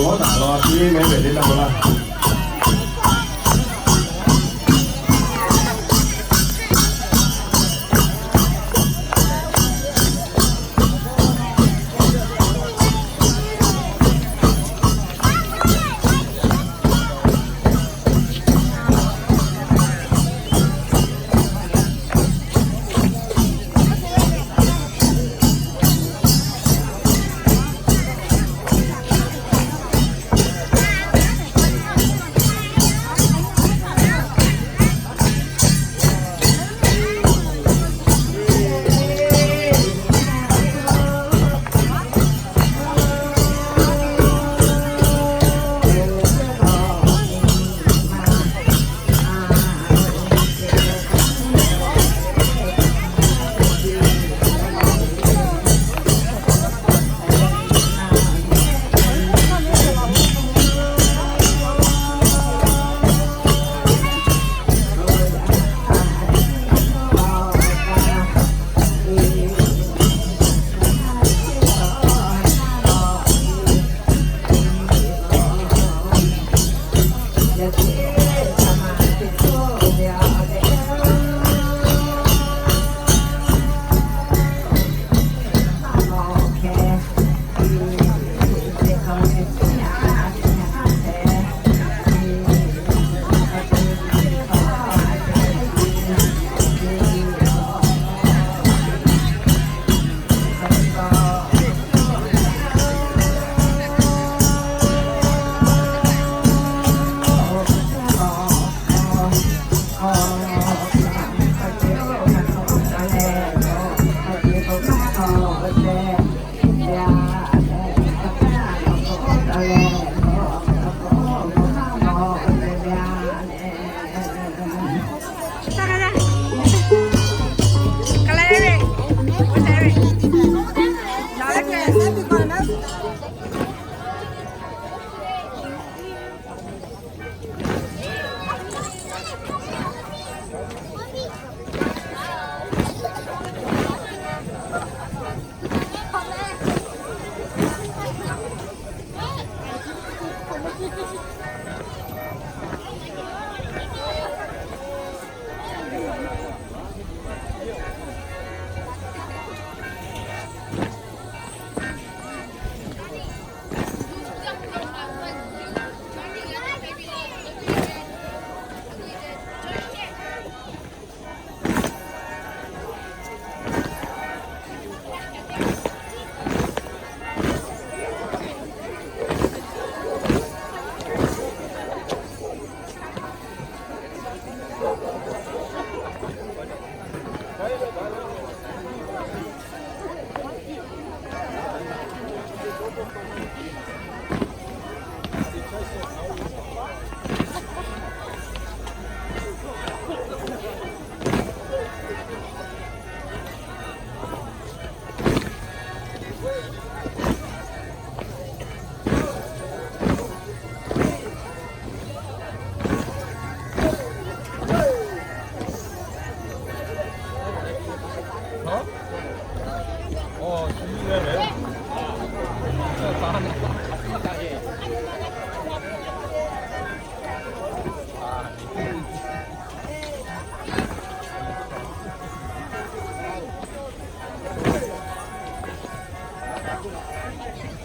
Awˉ taˍ la, teˇ mehˉ mehˍ teˇ taˇ laˇ.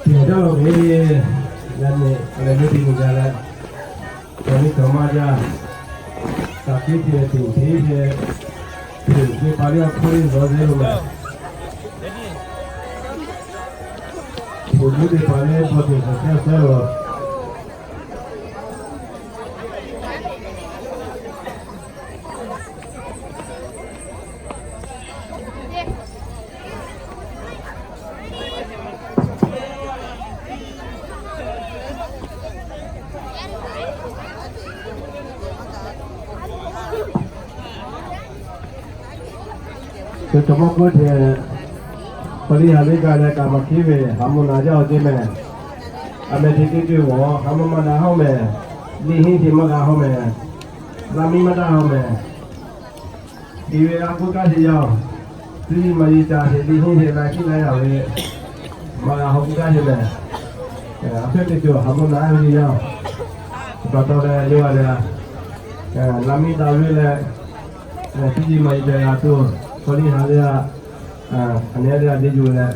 Tiꞈ yaˇ lo ve, yaˇ nyi a leh ve teˇ nyi ga leh, cawˬ ve cawˬ ma jaˇ, taꞈ piˇ te tuˬ teˇ ve, tuˬ ve pa liˇ a hk'aw liˇ zawˬ ve lo mehˍ. Tuˬ ve teˇ pa leh bawˬ teꞈ k'awꞈ caˇ sehˉ lo. Cawˬ cawˬ maˇ k'oˆ hk'e, pa liˇ ha liˇ ga leh kaꞈ maˇ hkiˉ ve, ha mvuhˇ naˍ jaˇ awˬ ceˇ mehˍ. A meh te teˇ ceuˬ g'awˬ ha mvuhˇ maˇ daꞈ hawˉ mehˍ. Liˇ hinˉ te maˇ g'a hawˉ mehˍ. Laˇ miˇ maˇ daꞈ hawˉ mehˍ. Te ve a k'oˆ kaˇ te yaˇ-oˬ, teˇ liˇ maˇ yeˇ ca te liˇ hinˉ te la hkiˉ la yaˇ ve, maˇ g'a hawˉ k'oˆ kaˇ te mehˍ. A hpehˇ te cawˬ haˍ mvuhˇ naꞈ ve teˇ yanˇ, pa taw leh yawˇ a leh, laꞈ miˇ daꞈ ve leh, teˇ nyi ma yi ca g'a tuˬ, hk'aw liˇ ha leh a, a nehˉ leh a teˇ yuˬ leh,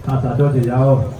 ha taˍ dawˇ ceuˬ yaˇ oˬ.